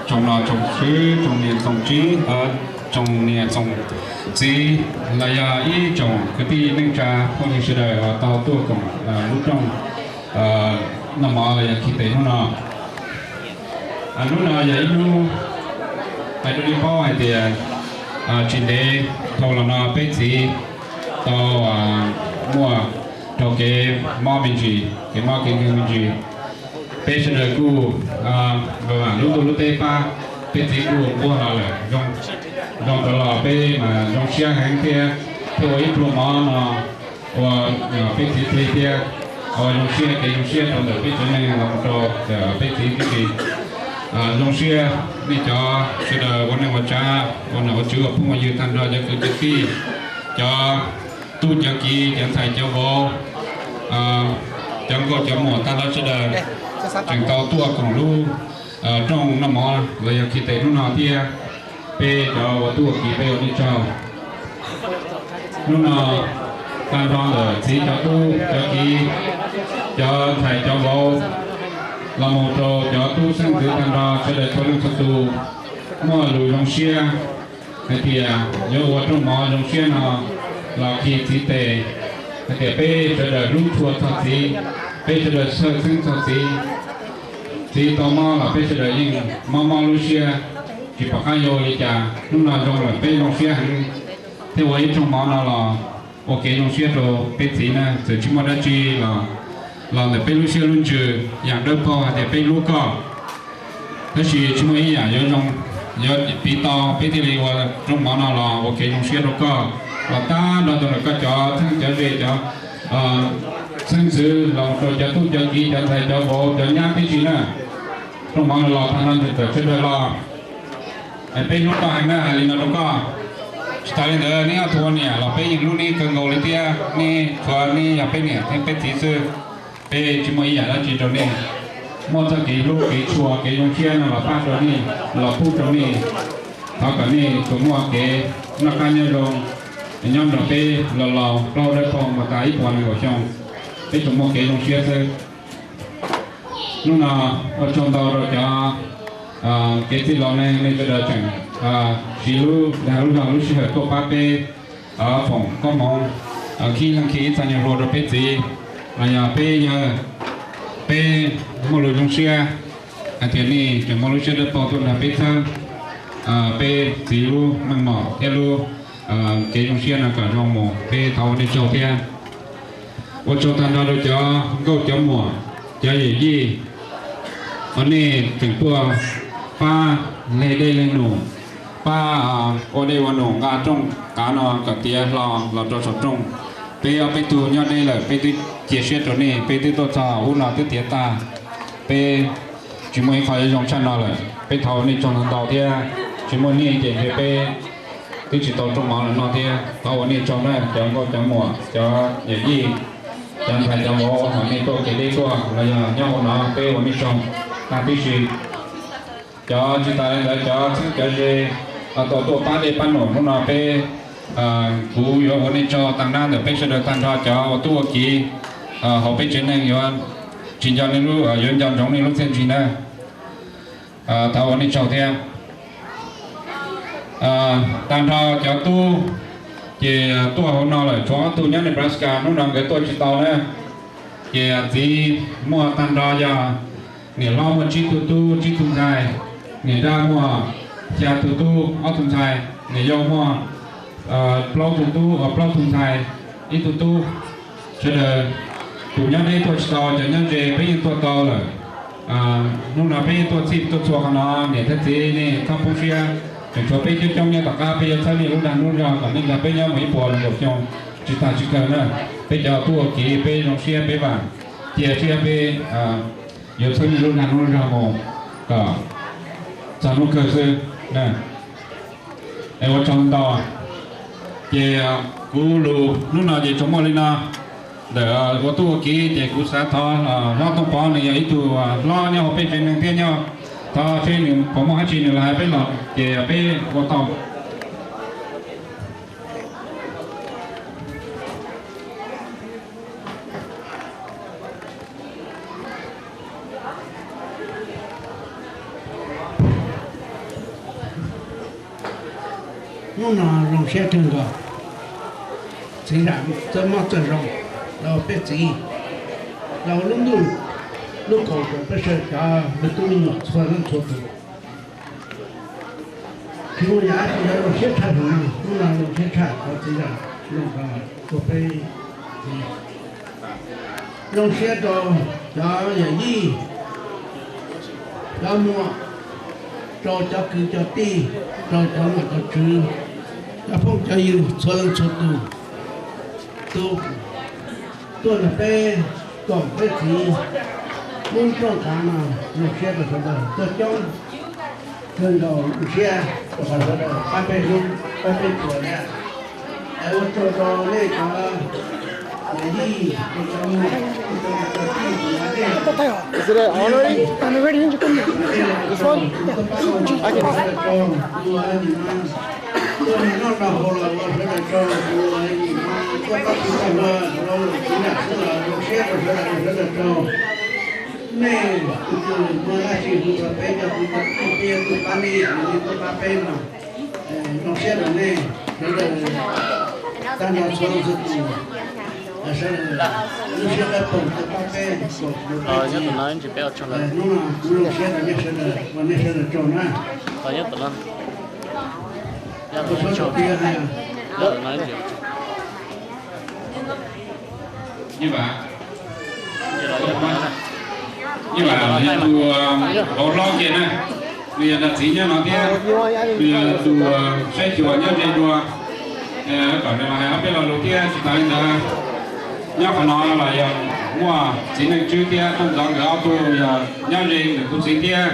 Tsoom no tsoom swb, tsoom niam tsoom txiv, tsoom niam tsoom txiv los yog ib tsoom kwv tij neej tsa phooj ywg sawv daws uas tau tuaj koom lub rooj noj mov los yog khi tes hnub no. Hnub no yog ib hnub hais rau nej paub hais tias tsis ntev dhau los no peb txiv tau muaj raug kev mob me ntsis, kev mob kev nkeeg me ntsis. Peb sawv daws kuj lub ntuj lub teb pab, peb txiv kuj nquag los lawm, zoo rov los peb mas zoo siab heev thiab, thiab ua ib pluag mov no ua peb txiv plig thiab, ua zoo siab kev zoo siab rau ntawm peb tsev neeg los rau peb txiv tib si. Zoo siab nej cov sawv daws ua neej ua tsav, ua nom ua tswv, ua phooj ua ywg tag nrho cov kwv cov tij, cov tub cov kiv, cov ntxhais cov vauv, cov nkauj cov muam tag nrho sawv daws tseem tau tuaj koom lub rooj noj mov los yog khi tes hnub no thiab. Peb cov ua tub ua kiv peb ua nej tsaug. Hnub no tag nrho ntawm txiv cov tub cov kiv, cov ntxhais cov vauv, los mus rau cov tub xeeb ntxwv tag nrho sawv daws txhua leej txhua tus muaj lus zoo siab hais tias yuav ua rooj mov zoo siab no los khi txiv tes, hais tias peb sawv daws hlub tshua txog txiv, peb sawv daws txhawj xeeb txog txiv. Txiv tau mob los peb sawv daws yeej mob mob lub siab, tsis pom qab yuav ua li cas. Hnub no zoo lawm peb zoo siab heev thiaj ua ib rooj mov no los ua kev zoo siab rau peb txiv na. Txawm tsis muaj dab tsi los, los ntawm peb lub siab lub ntsws, yam dawb paug hais tias peb hlub koj. Tab sis tsis muaj ib yam yuav zoo, yuav piv tau peb thiaj li ua rooj mov no los ua kev zoo siab rau koj, los tag nrho rau ntawm koj cov txheeb cov ze, cov xeeb ntxwv, los rau cov tub cov kiv, cov ntxhais cov vauv, cov nyab tib si na. Rooj mov no los tag nrho ntawm sawv daws los, peb hlub koj heev na, hais li no rau koj. Tsis tas li ntawd, neb ob tug ua niam los peb yeej hlub neb kawg nkaus li thiab, neb tsuas neb yog peb niam thiab peb txiv xwb. Peb tsis muaj ib yam dab tsi rau nej. Muaj txoj kev hlub kev tshua kev zoo siab no los pab rau nej, los pub rau nej. Thov kom nej tsuas muaj kev noj qab nyob zoo, nyob nrog peb los laus plaub dawb paug mus tas ib puas nees nkaum xyoo, peb tsuas muaj kev zoo siab xwb. Hnub no ua tsaug ntau rau cov kev txwj laus neeg nej sawv daws tseem siv lub dag lub zog lub sij hawm tuaj pab peb foom koob hmoov, khib leej khi ib txoj nyuag hlua rau peb txiv, los yog peb yawg, peb muaj lus zoo siab hais tias nej tseem muaj lub siab dawb paug tuaj nrog peb txhawb peb txiv lub meej mom thiab lub kev zoo siab no kom zoo mus, peb thov ua nej tsaug thiab. Ua tsaug tag nrho rau cov nkauj cov muam, cov yawm yij uas nej tseem tuaj pab leeg dej leeg num, pab ua dej ua num nqa rooj qav no kom tiav hlo los rau saum rooj. Peb ob peb tug nyob deb lawm peb twb cia siab rau nej, peb twb tuaj txog ub no twb tiav tag, peb tsis muaj ib qho yuav zoo tshaj no lawm. Peb thov ua nej tsaug ntau ntau thiab, tsis muaj nej ces ntshe peb twb tsis tau rooj mov los noj thiab. Thov ua nej tsaug na cov nkauj cov muam, cov yawm yij, cov ntxhais cov vauv, nej tuaj kev deb tuaj los yog nyob hauv no peb ua nej tsaug tag tib si. Cov tsis tas li ntawd cov txheeb cov ze tau tuaj pab dej pab num hnub no peb, kuv yuav ua nej tsaug tag nrho ntawm peb sawv daws tag nrho cov ua tub ua kiv hauv peb tsev neeg yuav tsis nco nej lub, yuav nco ntsoov nej lub txiaj ntsig na. Thov ua nej tsaug thiab. Tag nrho cov tub ces tuaj hauv no lawm, tshuav ob tug nyob Nebraska hnub no nkawd tuaj tsis tau na. Ces txiv muaj tag nrho yog niam hlob muaj tsib tug tub tsib tug ntxhais, niam dab muaj xya tug tub ob tug ntxhais, niam yau muaj plaub tug tub plaub tug ntxhais ib tug tub. Sawv daws tus nyob deb tuaj tsis tau, cov nyob ze peb yeej tuaj tau lawm. Hnub no peb tuaj txhij tuaj txhua qhov no, niam thiab txiv nej txhob poob siab, tseem tshuav peb coob coob nyob tom qab, peb yuav txhawb nej lub dag lub zog kom nej nrog peb nyob mus ib puas nees nkaum xyoo tsis tag tsis kawg na. Peb cov tub ua kev peb zoo siab peb vam, cia siab peb yuav txhawb nej lub dag lub zog mus kom txog hnub kawg xwb. Es ua tsaug ntau. Ces kuv lus hnub no ces tsuas muaj li no. Ntawm ua tub ua kev ces kuv xav thov hlob Tooj Pov, nws yog ib tug hlob nyob hauv peb tsev neeg thiab nyob, thov seb nws puas muaj dab tsi nws los hais peb los ces peb ua tau. Hnub no zoo siab kawg nkaus, txiv zam txawj muaj txawj zoo rau peb txiv, rau lub ntuj lub kaus rau peb sawv cov me tub me nyuam txhua leej txhua tus. Tsis muaj yam dab tsi yuav zoo siab tshaj no, hnub no zoo siab tshaj, thov txiv zam zoo rau peb txiv. Zoo siab rau cov yawm yij, cov muam, rau cov kwv cov tij, rau cov nom cov tswv, cov phooj cov ywg txhua leej txhua tus, tus tuaj nrog peb koom peb txiv lub rooj kav no. Zoo siab rau sawv daws tuaj coob kawg nkaus, zoo siab rau qhov sawv daws pab peb hlub pab peb txhua thiab. Es ua tsaug rau nej cov yawm yij, cov muam, cov kwv cov tij, cov nom cov tswv, Is it already? This one? I can. Tuaj noj noj haus los ua sawv daws tsaug, ua nim no tuaj pab txiv tag hua los ua txiv nam xwb los zoo siab rau sawv daws, sawv daws tsaug. Nej tus twg muaj dab tsi hu rau peb cov kwv cov tij, peb yuav tuaj pab nej, nej tuaj pab peb no. Zoo siab rau nej sawv daws tag nrho txhua leej txhua tus, sawv daws lub siab dawb paug tuaj pab peb, hnub no kuv zoo siab rau nej sawv daws, ua nej sawv daws tsaug na. Ua tsaug tiag. Ib vam, tus hlob kiag na, nws yog nws txiv nyob no thiab, nws yog tus saib xyuas nyob ze dua, kom nws los hais ob peb lo lus thiab. Tsis tas li ntawd, nyob qhov no los yog muaj txiv Neej Tswb thiab Tooj Ntxov nkawd ob tug yog nyob ze ntawm kuv txiv thiab.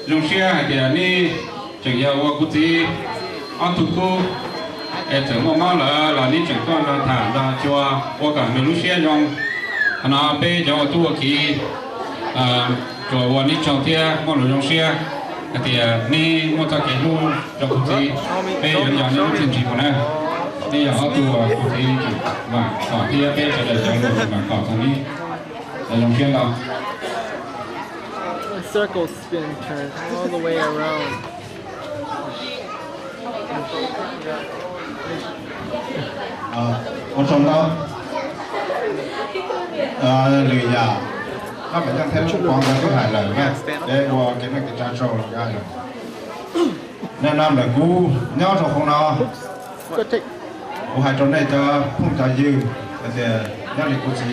Zoo siab hais tias neb tseem yog ua kuv txiv ob tug khub, es txawm muaj mob lawm los neb tseem tuaj nrog tham nrog xyuas ua kom nws lub siab zoo. Qhov no peb cov ua tub ua kiv tsuas ua neb tsaug thiab muaj lus zoo siab hais tias neb muaj txoj kev hlub rau kuv txiv. Peb yuav nco neb lub txiaj ntsig mus na. Neb yog ob tug kuv txiv vam khom thiab peb sawv daws cov lus vam khom txog neb. Zoo siab ntau. Circle spin, turn all the way around. Ua tsaug ntau. Lwm yam, koj mam nyob thiab lub pov ntawd twb hais lawm na, peb ua kev neej kev tsav tsaug los hais lawm. Nim no ntawm kuv nyob rau hauv no, kuv hais rau nej cov phooj cov ywg hais tias nyob li kuv txiv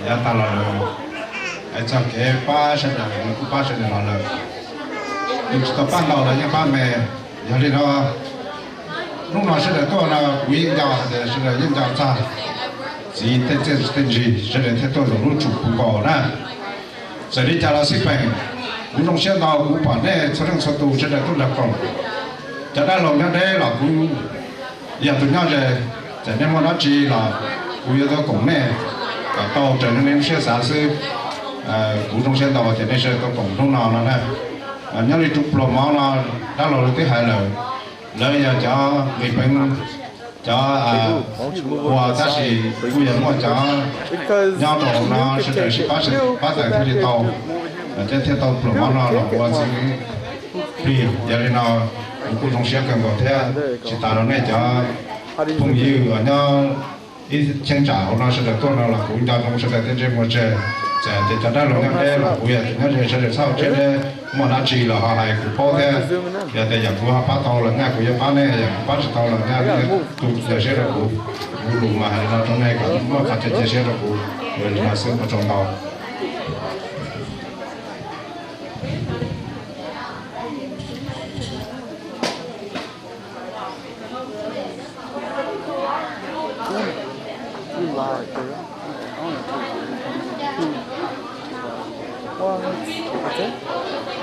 yav tas los lawm, hais txog kev pab sawv daws nws kuj pab sawv daws los lawm. Nws tsis tau pab ntau los yeej pab me. Yog li no hnub no sawv daws tuaj no kuv yeej nco hais tias sawv daws yeej nco txog txiv tej txiaj tej ntsig, sawv daws thiaj tuaj zaum lub tsum puv nkaus na. Txawm li cas los xij peem, kuv zoo siab ntau kuv pom nej txhua leej txhua tus sawv daws tuaj nrog koom. Cov dab laug nyob deb los kuv yog tus nyob ze, txawm nej muaj dab tsi los kuv yuav tuaj koom nej kom tau raws li nej lub siab xav xwb. Kuv zoo siab ntau tias nej sawv daws tuaj koom hnub no no na. Nyob li tus pluas mov no, dab laug lawv twb hais lawm, lawv yog cov nqis peev, cov ua, tab sis kuj yog muaj cov nyob rau hauv no sawv daws sib pab, pab tawm thiaj li tau, thiaj tau pluas mov no los ua txiv plig. Yog li no kuv kuj zoo siab kawg nkaus thiab. Tsis tas rau nej cov phooj ywg uas nyob ib cheeb tsam hauv no sawv daws tuaj no los kuv nco ntsoov sawv daws tej ntsej muag tseg. Txawm tias cov dab laug nyob deb los kuv yog tus nyob ze, sawv daws txhob ua siab deb, muaj dab tsi los ho hais kuv paub thiab. Yog tias yam kuv ho pab tau los nyaj kuv yuav pab nej, yam kuv pab tsis tau los nyaj nej tu cia siab rau kuv. Kuv lus mas hais li no rau nej kom muaj qhov cia siab rau kuv. Ua li no xwb, ua tsaug ntau.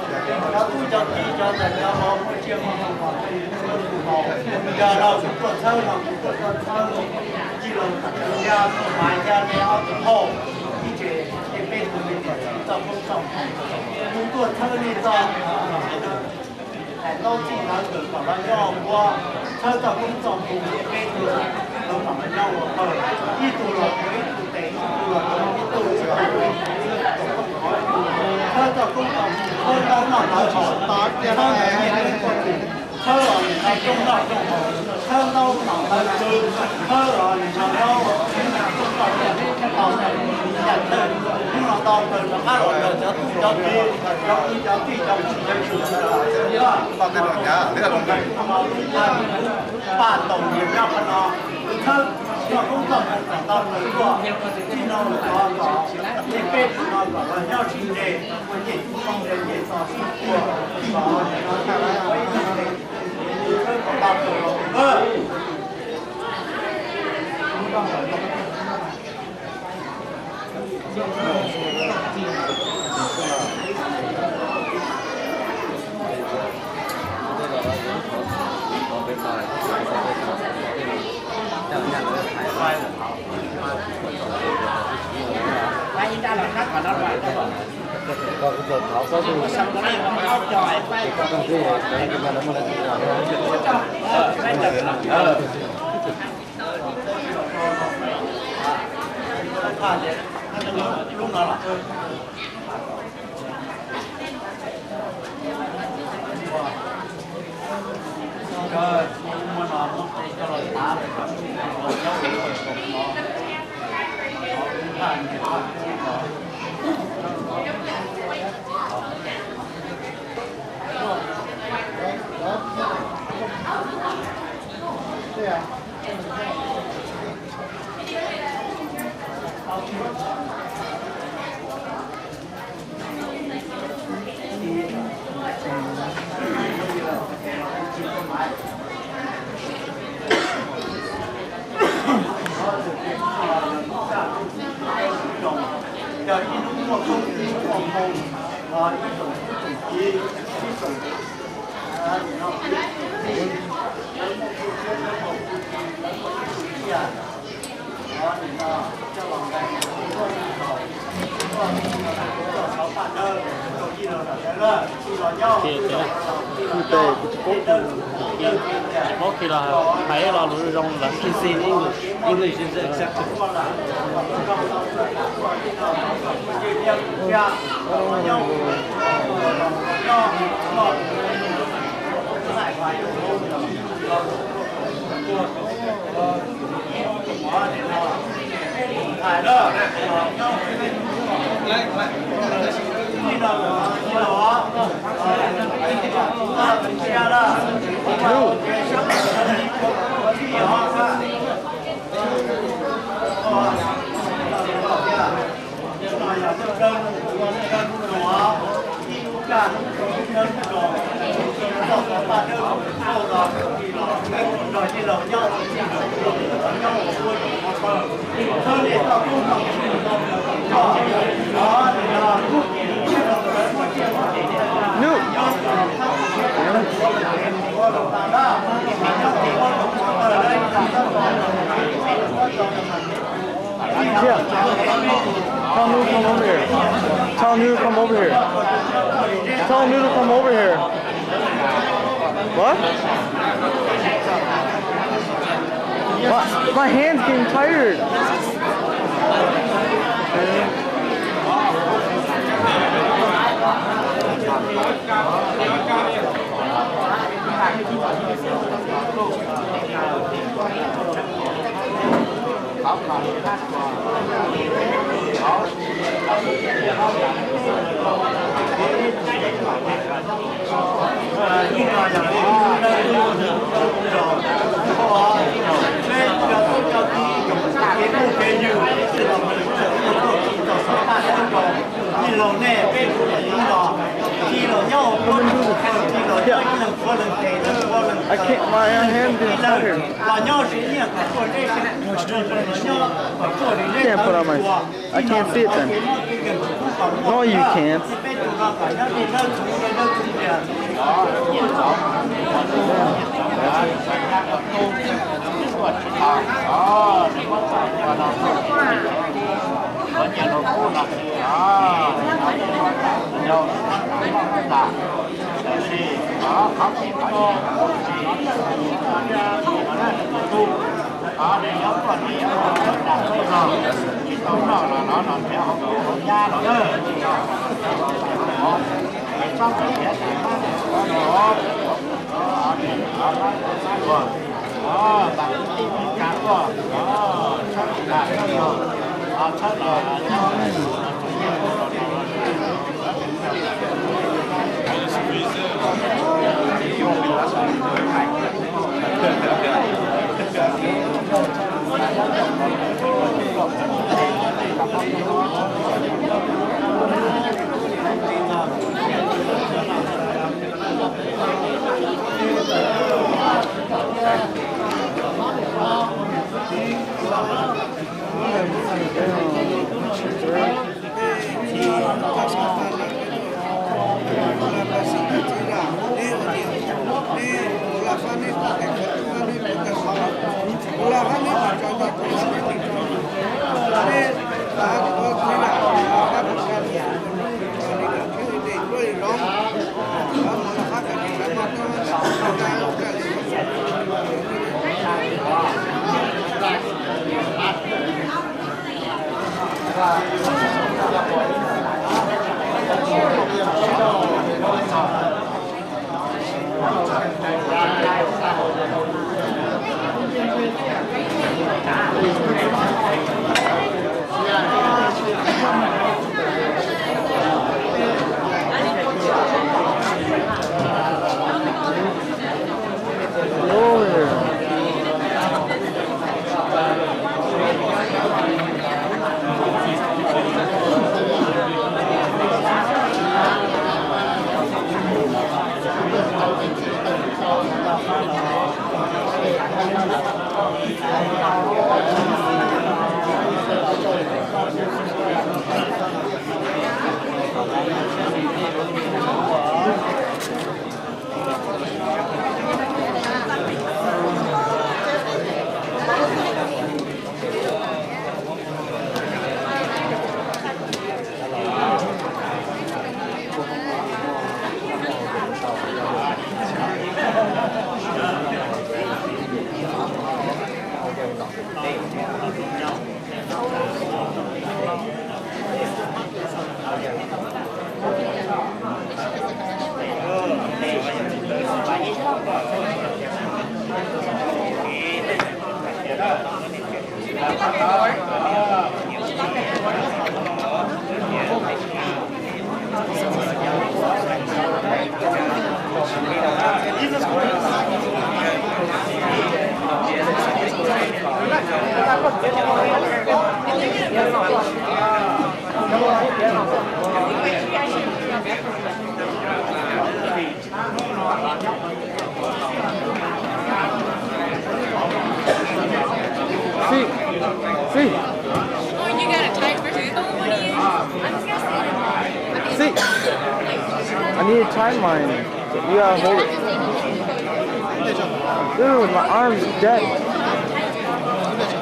Cov tub cov kiv cov ntxhais cov vauv muaj tsiaj muaj hmoo, yog no kuv tuaj txhawb no kuv tuaj txhawb, txhawb txij laug Tam Tawv Yaj, Maiv Yaj, nej ob tug phauj, ib tse, nej peb tug me nyuam txoj koob txoj hmoov, kuv tuaj txhawb nej txoj hais tau txij ntawd kawm kom los nyob ua, txhawb txoj koob txoj hmoov nej peb tug, los kom los nyob ua pawg, ib tug los ib tug tes, ib tug los ib tug, txhawb txoj koob txoj hmoov, txhawb ntaub noj ntawv haus, txhawb ntawv nyiaj tub pob tsuas, txhawb los nim no rooj noj rooj haus, txhawb ntaub tom ntawv tswv, txhawb los nim no zaub, rooj noj rooj haus, yam ntawd hnub no tau kawg rov qab los nrog cov tub cov kiv, cov kwv cov tij cov phooj cov ywg, paj taus nyias nyob qhov no, txhawb txoj koob txoj hmoov kom tau kawg tuaj, txij no mus tod kom nej peb tug no kom los nyob sib ntsib, ua ncej txoj ncej txoj sib tua, kom nim no tau ua ib tug txhawb kom tau kawg los. Paub khi los hais los lus zoo lawm. English is acceptable. Yeah. Tell him to come over here. Tell him to come over here. Tell him to come over here. What? My, my hand's getting tired. I can't, my hand is tired. Can't put on my, I can't see it then. No, you can't. Sí, sí. Oh, you got a Thai person. Sí. I need to tie mine. You gotta hold it. Dude, my arm's dead.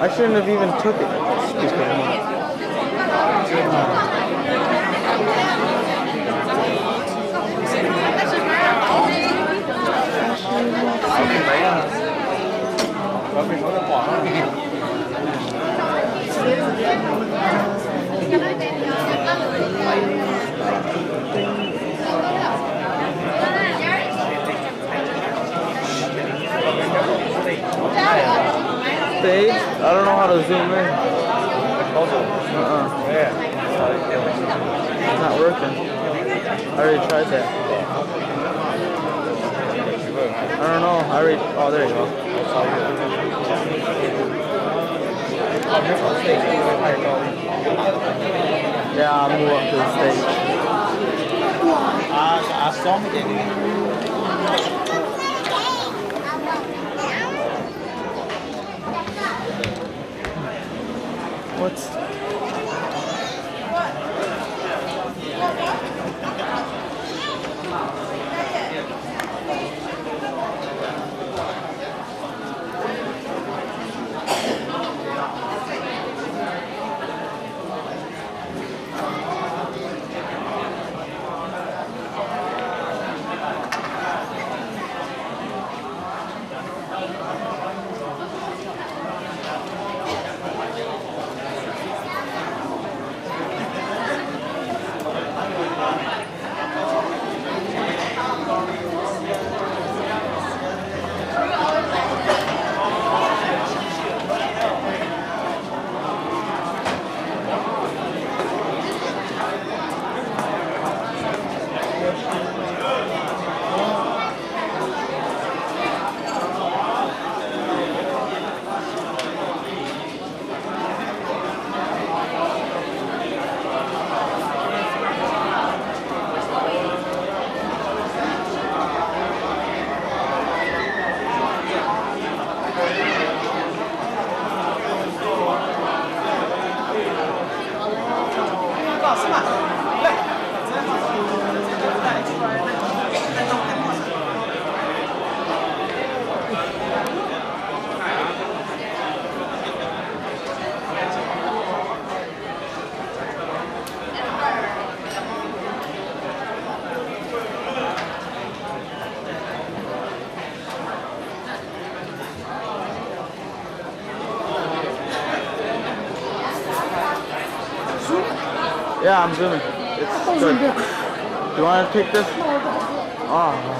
I shouldn't have even took it. Stupid. Stage? I don't know how to zoom in. Uh-uh. It's not working. I already tried that. I don't know. I already. Oh, there you go. Yeah, I'll move up to the stage. What? Yeah, I'm zooming. It's good. Do you want to take this? Oh, no.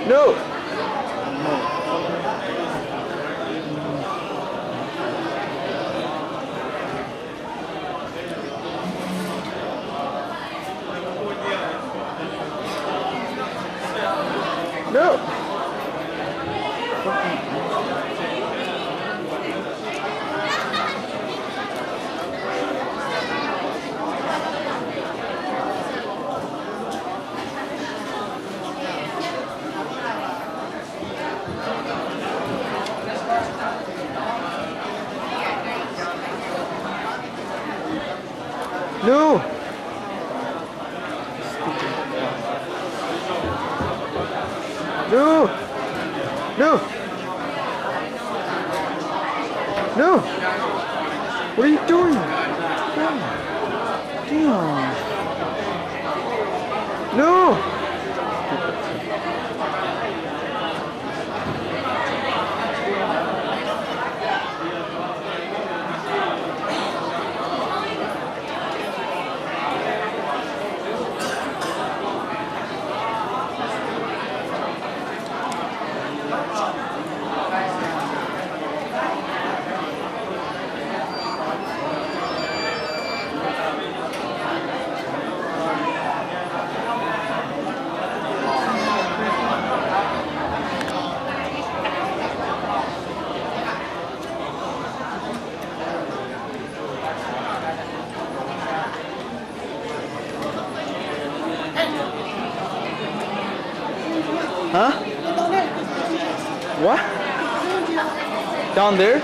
No. No. No. No. No. No. What are you doing? Damn. Damn. No. Huh? What? Down there?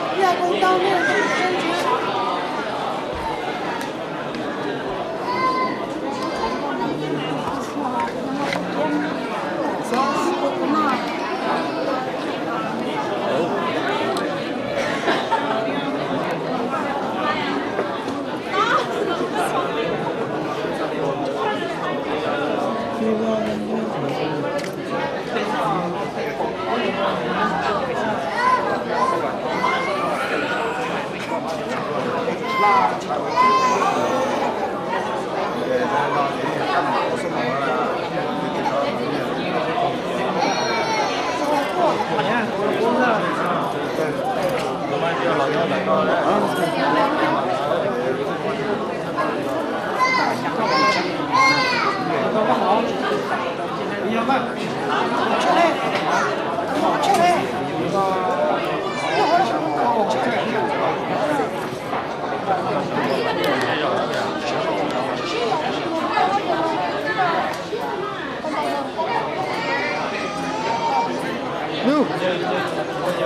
No.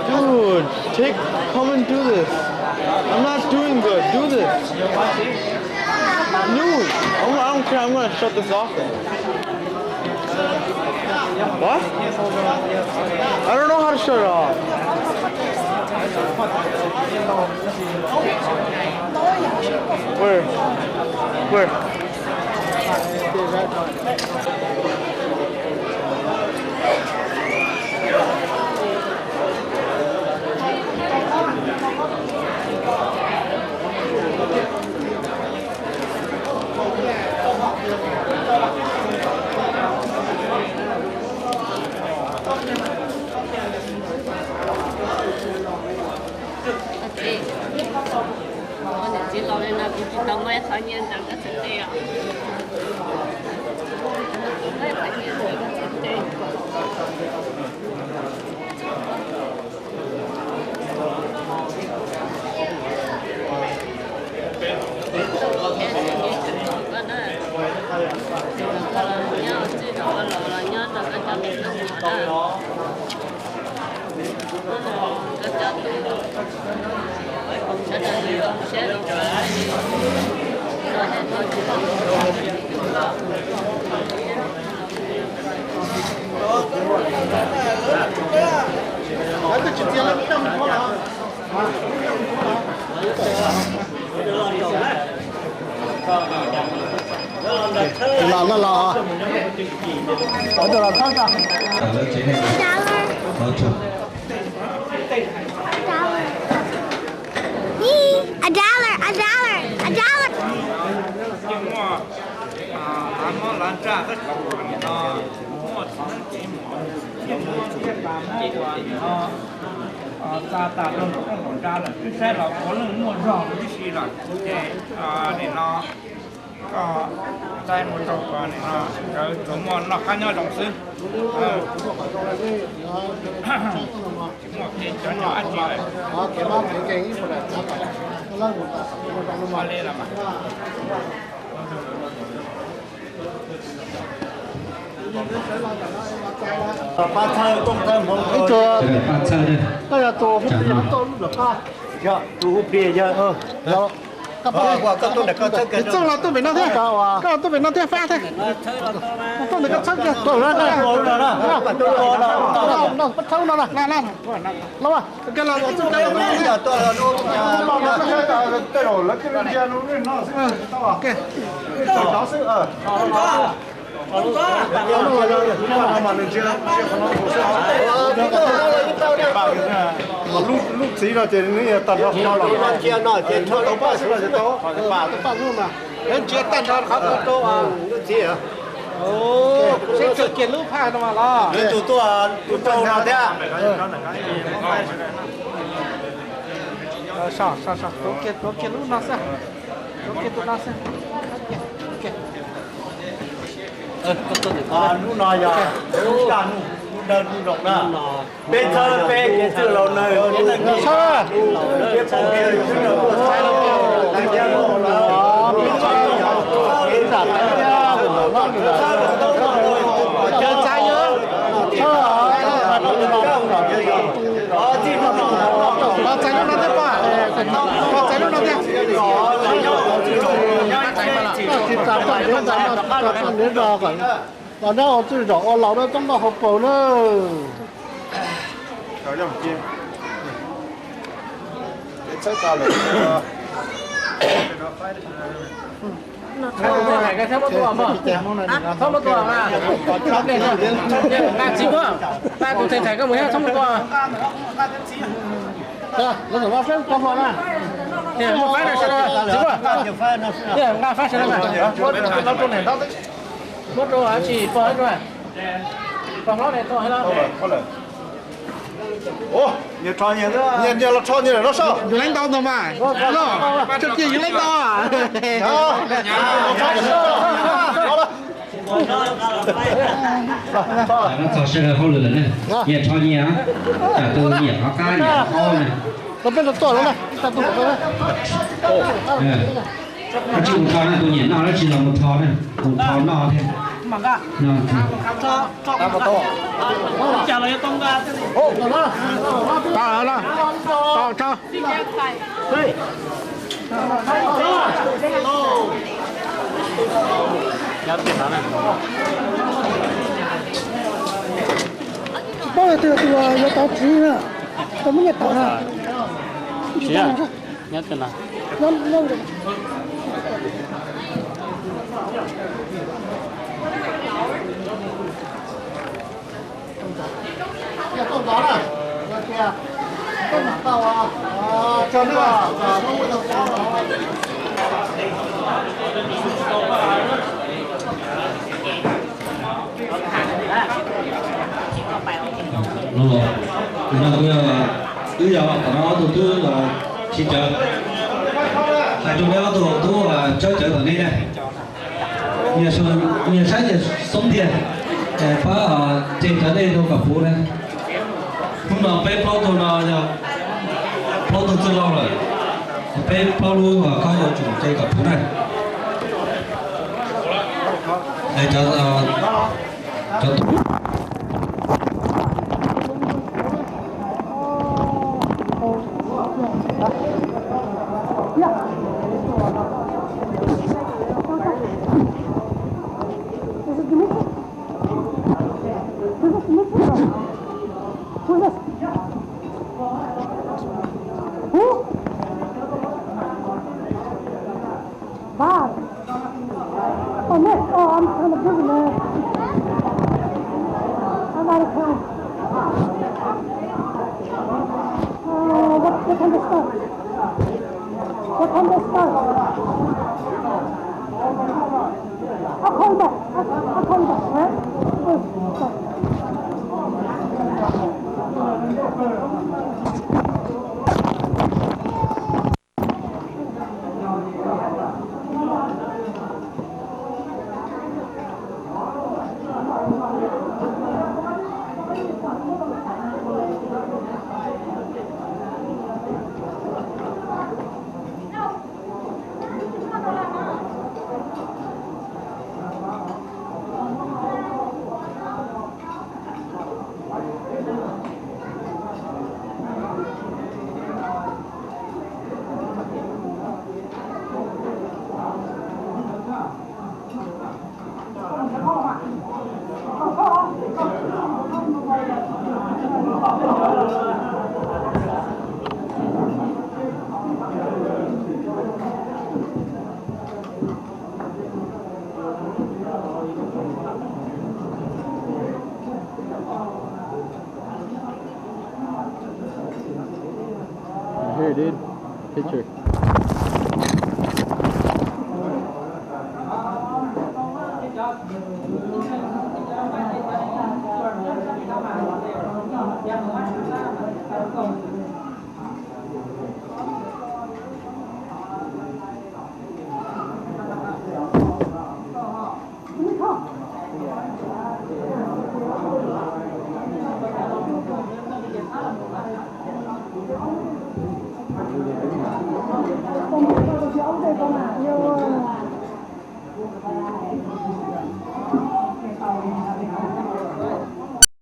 Dude, take, come and do this. I'm not doing good. Do this. No, I'm, I don't care. I'm gonna shut this off then. What? I don't know how to shut it off. Where? Where? Niam txiv laus li no kuv tsis tau muaj ib qho nyiaj ntawm koj txhais tes os. Muaj ib qho nyiaj ntawm koj txhais tes. Los los los. Ov, los txhob tso. Dollar. A dollar. A dollar, a dollar, a dollar. Muaj, a, lav mob lav ntsaj, tab sis no muaj txiv neeb cev mom, txiv neeb Ces nim no txav tas rau nraum rooj nraum nra lawm, twb saib los puav leej muaj zog huv tib si lawm ces nim no koj txav mus rau nim no nkawd tsuas muaj noj qab nyob zoo xwb. Tsis muaj kev cov nyom dab tsi lawm. Ua li los mas. Ib tug, koj yog tus hu plig, tus hu plig yog, koj txooj los tuaj pem no thiab, koj los tuaj pem no thiab fab thiab. Tuaj ntawm koj txhawb kiag, txhawb no na, los, lub txiv no ces nws yog tag nrho no ces tau, tau paj xwb no ces tau, ntsia tag nrho qhov rau lub txiv. Seb kawg kiag lub phaj no mas los. Tus tuaj, tus rau no thiab. Tuav kiag, tuav kiag lub no xwb. Tuav kiag tus no xwb. Lub no yog lub daj nuj, lub dawb lub zoo na. Peb txhawb peb kev txwj laus nawb. Peb pom kev txwj laus tuaj txhawb. Txais lub no thiab pom, txais lub no thiab. Los nab ua txwj zaum ua laus dab toob noj hauv paus na. Txhob muab tua, nqa txiv muab, nqa tus thej thaiv koj mus thiab txhob muab tua. Muab faib no sawv daws, txiv muab, nqa faib sawv daws mas. Muab rau tsis pog rau, pog hlob ne tau. Nyias los rho nyias lawm no soj. Yus leej ntau ntag mas, tsuas kiag yus leej ntau. Txog sawv daws hauj lwm lawm ne, nyias rho nyias, tsam tus nyiam qhov qab nyiam qhov qaub na. Koj tsis mus rho na, tus nyiam noj dab tsi los mus rho na, mus rho noj thiab. Tau, tau. Tsis paub yog twg tus yuav tau tsiv na, tau muab nyiaj tawm na. Wb yog tom no ob tug tub sib cawv, hais rau peb ob tug tub tshawb cawv tom nej na. Nyias saib nyias xoob tiag, pab tseg cov dej rau kom puv na. Hnub no peb plaub tug no yog plaub tug txwj laug lawm, peb plaub lub kob yuav tsum tseg kom puv na. Cov Bye. Oh, Nick. Oh, I'm kind of busy, man. I'm out of town. Uh, what, what time to start? What time to start? I'll call you back. I'll, I'll call you back, all right? Bye. Here, dude. Picture.